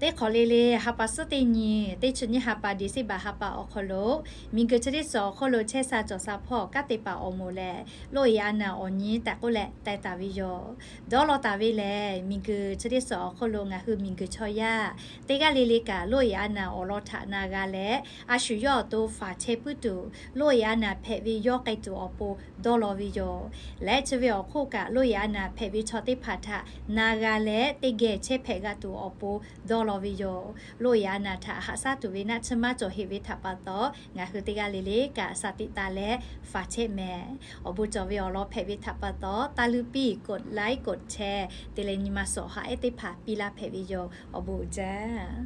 Teˇ hk'awꞈ le le ha pa suhˉ teˇ nyi, teˇ chi nyiˇ ha pa December ha pa awˬ hk'aw lo, miˬguiˬ chi teˇ suhˍ awˬ hk'oˆ lo chehˇ sha cawˬ sha hpawˇ kanˉ te paˍ awˬ moˍ lehˬ, loˇ e a naˬ awˬ nyi tehꞈ k'oˆ leh teh taˍ ve yoˬ. Dawˇ law taˍ ve lehˬ, miˬguiˬ chi teˇ suhˍ awˬ hk'oˆ lo ngaˬ hui miˬguiˬ chaw yaˇ teˇ g'aˇ le le kaꞈ loˇ e a naˬ awˬ lawn htaꞈ na g'a leh, a shu yawˇ awˬ to faˍ chehˇ puiˉ tuˬ, loˇ e a naˬ hpehꞈ ve yawˇ k'ai tuˬ awˬ pon dawˇ law ve yoˬ. Leh chi ve awˬ hk'oˆ kaꞈ, loˇ e a naˬ hpehꞈ ve chaw teˇ hpaˍ htaꞈ na g'a leh teˇ geh chehˇ hpehꞈ g'a tuˬ awˬ pon dawˇ law ve yoˬ. Loˇ e a naˬ htaꞈ haꞈ shaˉ tuˬ ve naˆ tsuhˇ maˇ cawˬ heꞈ ve htaꞈ pa taw, ngaˬ hui teˇ g'aˇ le le kaꞈ shaˍ tiꞈ taˍ leh faˍ chehˇ mehˍ. Awˬ bon cawˬ ve awˬ lawn hpehꞈ ve htaꞈ pa taw, taˇ luˇ piˇ กดไลค์ กดแชร์ te leh nyi ma sawˍ haꞈ ehˉ teˇ hpaˍ piˇ laˇ hpehꞈ ve yoˬ. Awˬ bon uiˍ jaˇ.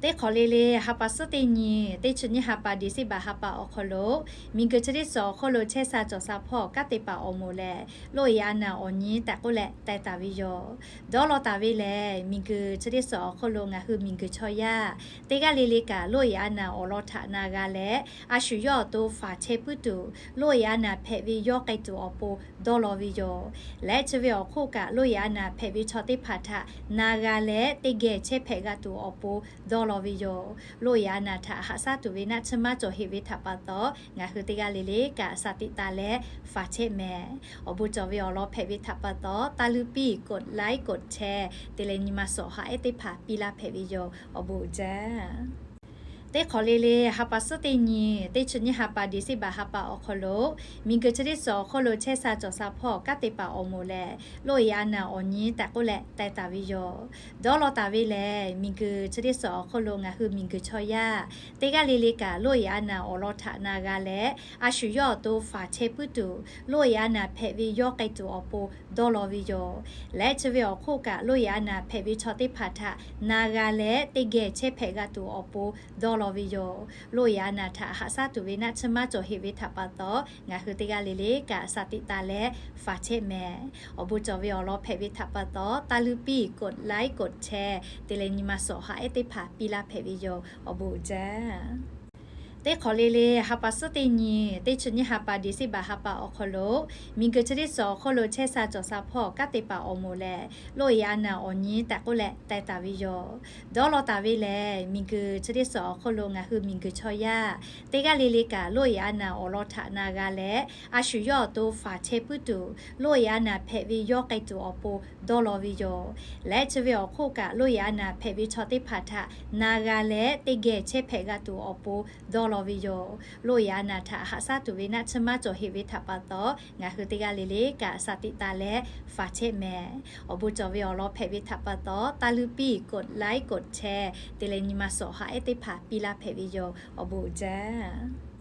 Teˇ hk'awꞈ le le ha pa suhˉ teˇ nyi, teˇ chi nyiˇ ha pa December ha pa awˬ hk'aw lo, miˬguiˬ chi teˇ suhˍ awˬ hk'oˆ lo chehˇ sha cawˬ sha hpawˇ kanˉ te paˍ awˬ moˍ lehˬ, loˇ e a naˬ awˬ nyi tehꞈ k'oˆ leh teh taˍ ve yoˬ. Dawˇ law taˍ ve lehˬ, miˬguiˬ chi teˇ suhˍ awˬ hk'oˆ lo ngaˬ hui miˬguiˬ chaw yaˇ teˇ g'aˇ le le kaꞈ loˇ e a naˬ awˬ lawn htaꞈ na g'a leh, a shu yawˇ awˬ to faˍ chehˇ puiˉ tuˬ, loˇ e a naˬ hpehꞈ ve yawˇ k'ai tuˬ awˬ pon dawˇ law ve yoˬ. Leh chi ve awˬ hk'oˆ kaꞈ, loˇ e a naˬ hpehꞈ ve chaw teˇ hpaˍ htaꞈ na g'a leh teˇ geh chehˇ hpehꞈ g'a tuˬ awˬ pon dawˇ law ve yoˬ. Loˇ e a naˬ htaꞈ haꞈ shaˉ tuˬ ve naˆ tsuhˇ maˇ cawˬ heꞈ ve htaꞈ pa taw, ngaˬ hui teˇ g'aˇ le le kaꞈ shaˍ tiꞈ taˍ leh faˍ chehˇ mehˍ. Awˬ bon cawˬ ve awˬ lawn hpehꞈ ve htaꞈ pa taw, taˇ luˇ piˇ กดไลค์ กดแชร์ te leh nyi ma sawˍ haꞈ ehˉ teˇ hpaˍ piˇ laˇ hpehꞈ ve yoˬ. Awˬ bon uiˍ jaˇ. Teˇ hk'awꞈ le le ha pa suhˉ teˇ nyi, teˇ chi nyiˇ ha pa December ha pa awˬ hk'aw lo, miˬguiˬ chi teˇ suhˍ awˬ hk'oˆ lo chehˇ sha cawˬ sha hpawˇ kanˉ te paˍ awˬ moˍ lehˬ, loˇ e a naˬ awˬ nyi tehꞈ k'oˆ leh teh taˍ ve yoˬ. Dawˇ law taˍ ve lehˬ, miˬguiˬ chi teˇ suhˍ awˬ hk'oˆ lo ngaˬ hui miˬguiˬ chaw yaˇ teˇ g'aˇ le le kaꞈ loˇ e a naˬ awˬ lawn htaꞈ na g'a leh, a shu yawˇ awˬ to faˍ chehˇ puiˉ tuˬ, loˇ e a naˬ hpehꞈ ve yawˇ k'ai tuˬ awˬ pon dawˇ law ve yoˬ. Leh chi ve awˬ hk'oˆ kaꞈ, loˇ e a naˬ hpehꞈ ve chaw teˇ hpaˍ htaꞈ na g'a leh teˇ geh chehˇ hpehꞈ g'a tuˬ awˬ pon dawˇ law ve yoˬ. Loˇ e a naˬ htaꞈ haꞈ shaˉ tuˬ ve naˆ tsuhˇ maˇ cawˬ heꞈ ve htaꞈ pa taw, ngaˬ hui teˇ g'aˇ le le kaꞈ shaˍ tiꞈ taˍ leh faˍ chehˇ mehˍ. Awˬ bon cawˬ ve awˬ lawn hpehꞈ ve htaꞈ pa taw, taˇ luˇ piˇ กดไลค์ กดแชร์ te leh nyi ma sawˍ haꞈ ehˉ teˇ hpaˍ piˇ laˇ hpehꞈ ve yoˬ. Awˬ bon uiˍ jaˇ. Teˇ hk'awꞈ le le ha pa suhˉ teˇ nyi, teˇ chi nyiˇ ha pa December ha pa awˬ hk'aw lo, miˬguiˬ chi teˇ suhˍ awˬ hk'oˆ lo chehˇ sha cawˬ sha hpawˇ kanˉ te paˍ awˬ moˍ lehˬ, loˇ e a naˬ awˬ nyi tehꞈ k'oˆ leh teh taˍ ve yoˬ. Dawˇ law taˍ ve lehˬ, miˬguiˬ chi teˇ suhˍ awˬ hk'oˆ lo ngaˬ hui miˬguiˬ chaw yaˇ teˇ g'aˇ le le kaꞈ loˇ e a naˬ awˬ lawn htaꞈ na g'a leh, a shu yawˇ awˬ to faˍ chehˇ puiˉ tuˬ, loˇ e a naˬ hpehꞈ ve yawˇ k'ai tuˬ awˬ pon dawˇ law ve yoˬ. Leh chi ve awˬ hk'oˆ kaꞈ, loˇ e a naˬ hpehꞈ ve chaw teˇ hpaˍ htaꞈ na g'a leh teˇ geh chehˇ hpehꞈ g'a tuˬ awˬ pon dawˇ law ve yoˬ. Loˇ e a naˬ htaꞈ haꞈ shaˉ tuˬ ve naˆ tsuhˇ maˇ cawˬ heꞈ ve htaꞈ pa taw, ngaˬ hui teˇ g'aˇ le le kaꞈ shaˍ tiꞈ taˍ leh faˍ chehˇ mehˍ. Awˬ bon cawˬ ve awˬ lawn hpehꞈ ve htaꞈ pa taw, taˇ luˇ piˇ กดไลค์ กดแชร์ te leh nyi ma sawˍ haꞈ ehˉ teˇ hpaˍ piˇ laˇ hpehꞈ ve yoˬ. Awˬ bon uiˍ jaˇ.